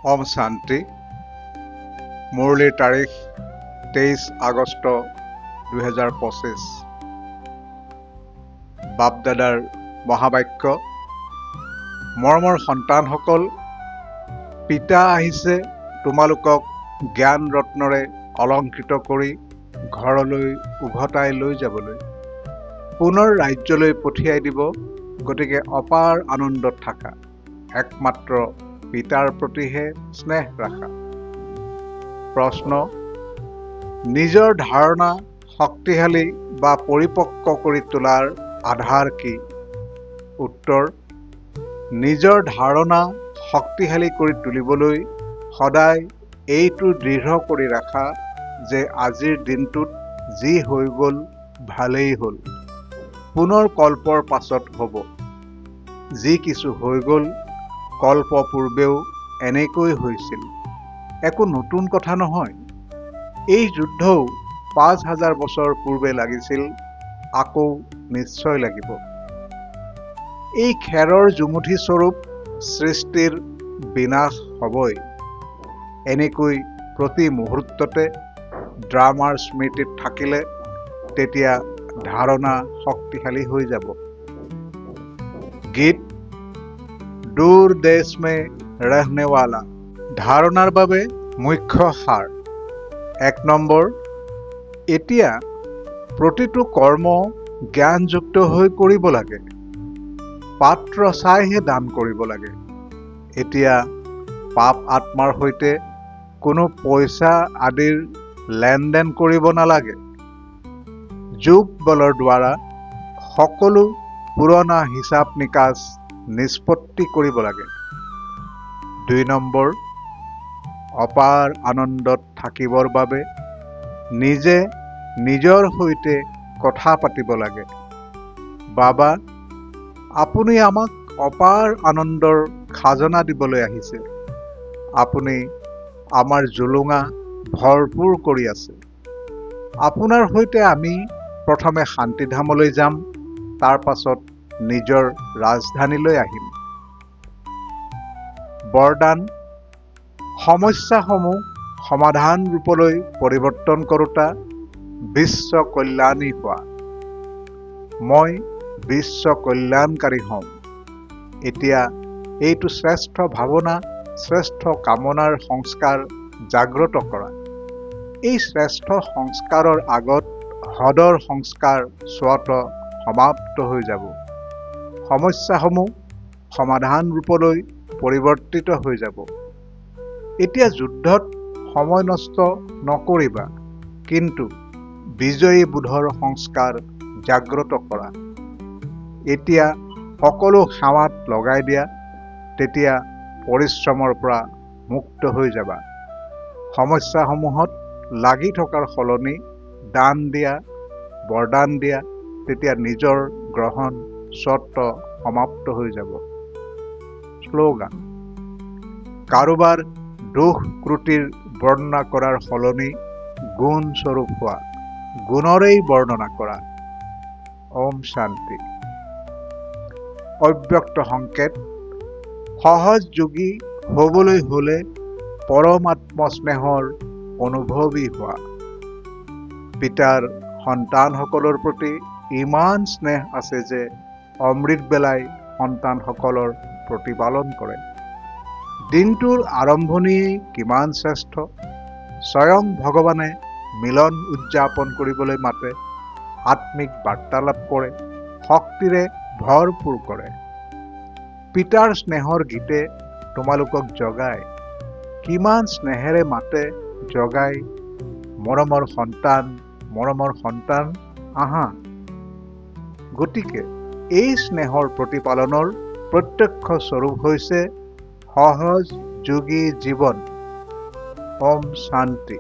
ওম শান্তি। মুৰলীৰ তাৰিখ 23 আগষ্ট 2025। বাপদাদাৰ মহাবাক্য। মৰমৰ সন্তানসকল, পিতা আহিছে তোমালোকক জ্ঞান ৰত্নৰে অলংকৃত কৰি ঘৰলৈ উভতাই লৈ যাবলৈ, পুনৰ ৰাজ্যলৈ পঠিয়াই দিব। গতিকে অপাৰ আনন্দত থাকা, একমাত্ৰ পিতাৰ প্ৰতিহে স্নেহ ৰাখা। প্ৰশ্ন: নিজৰ ধাৰণা শক্তিশালী বা পৰিপক্ক কৰি তোলাৰ আধাৰ কি? উত্তৰ: নিজৰ ধাৰণা শক্তিশালী কৰি তুলিবলৈ সদায় এইটো দৃঢ় কৰি ৰাখা যে আজিৰ দিনটোত যি হৈ গ'ল ভালেই হ'ল, পুনৰ কল্পৰ পাছত হ'ব। যি কিছু হৈ গ'ল কল্প পূৰ্বেও এনেকৈ হৈছিল, একো নতুন কথা নহয়। এই যুদ্ধও 5000 বছৰ পূৰ্বে লাগিছিল, আকৌ নিশ্চয় লাগিব। এই খেৰৰ জুমুঠি স্বৰূপ সৃষ্টিৰ বিনাশ হ'বই। এনেকৈ প্ৰতি মুহূৰ্ততে ড্ৰামাৰ স্মৃতিত থাকিলে তেতিয়া ধাৰণা শক্তিশালী হৈ যাব। গীত: দূৰ দেশ মে ৰহনেৱালা। ধাৰণাৰ বাবে মুখ্য সাৰ। 1 নম্বৰ, এতিয়া প্ৰতিটো কৰ্ম জ্ঞানযুক্ত হৈ কৰিব লাগে, পাত্ৰ চাইহে দান কৰিব লাগে। এতিয়া পাপ আত্মাৰ সৈতে কোনো পইচা আদিৰ লেনদেন কৰিব নালাগে। যোগ বলৰ দ্বাৰা সকলো পুৰণা হিচাপ নিকাচ নিষ্পত্তি কৰিব লাগে। 2 নম্বৰ, অপাৰ আনন্দত থাকিবৰ বাবে নিজে নিজৰ সৈতে কথা পাতিব লাগে। বাবা, আপুনি আমাক অপাৰ আনন্দৰ খাজনা দিবলৈ আহিছে। আপুনি আমাৰ জুলুঙা ভৰপূৰ কৰি আছে। আপোনাৰ সৈতে আমি প্ৰথমে শান্তিধামলৈ যাম, তাৰ পাছত নিজৰ ৰাজধানীলৈ আহিম। বৰদান: সমস্যাসমূহ সমাধান ৰূপলৈ পৰিৱৰ্তন কৰোঁতা বিশ্ব কল্যাণী হোৱা। মই বিশ্ব কল্যাণকাৰী হ'ম। এতিয়া এইটো শ্ৰেষ্ঠ ভাৱনা, শ্ৰেষ্ঠ কামনাৰ সংস্কাৰ জাগ্ৰত কৰা। এই শ্ৰেষ্ঠ সংস্কাৰৰ আগত হদৰ সংস্কাৰ স্বতঃ সমাপ্ত হৈ যাব। সমস্যাসমূহ সমাধান ৰূপলৈ পৰিৱৰ্তিত হৈ যাব। এতিয়া যুদ্ধত সময় নষ্ট নকৰিবা, কিন্তু বিজয়ী বোধৰ সংস্কাৰ জাগ্ৰত কৰা। এতিয়া সকলো সেৱাত লগাই দিয়া, তেতিয়া পৰিশ্ৰমৰ পৰা মুক্ত হৈ যাবা। সমস্যাসমূহত লাগি থকাৰ সলনি দান দিয়া, বৰদান দিয়া, তেতিয়া নিজৰ গ্ৰহণ স্বতঃ সমাপ্ত হৈ যাব। শ্লোগান: কাৰোবাৰ দোষ ক্ৰুটিৰ বৰ্ণনা কৰাৰ সলনি গুণ স্বৰূপ হোৱা, গুণৰেই বৰ্ণনা কৰা। ওম শান্তি। অব্যক্ত সংকেত: সহজ যোগী হ'বলৈ হ'লে পৰমাত্ম স্নেহৰ অনুভৱী হোৱা। পিতাৰ সন্তানসকলৰ প্ৰতি ইমান স্নেহ আছে যে অমৃত বেলাই সন্তানসকলৰ প্ৰতিপালন কৰে। দিনটোৰ আৰম্ভণিয়েই কিমান শ্ৰেষ্ঠ! স্বয়ং ভগৱানে মিলন উদযাপন কৰিবলৈ মাতে, আত্মিক বাৰ্তালাপ কৰে, শক্তিৰে ভৰপূৰ কৰে। পিতাৰ স্নেহৰ গীতে তোমালোকক জগায়। কিমান স্নেহেৰে মাতে, জগাই, মৰমৰ সন্তান, মৰমৰ সন্তান, আহা। গতিকে এই স্নেহৰ প্ৰতিপালনৰ প্ৰত্যক্ষ স্বৰূপ হৈছে সহজ যোগী জীৱন। ওম শান্তি।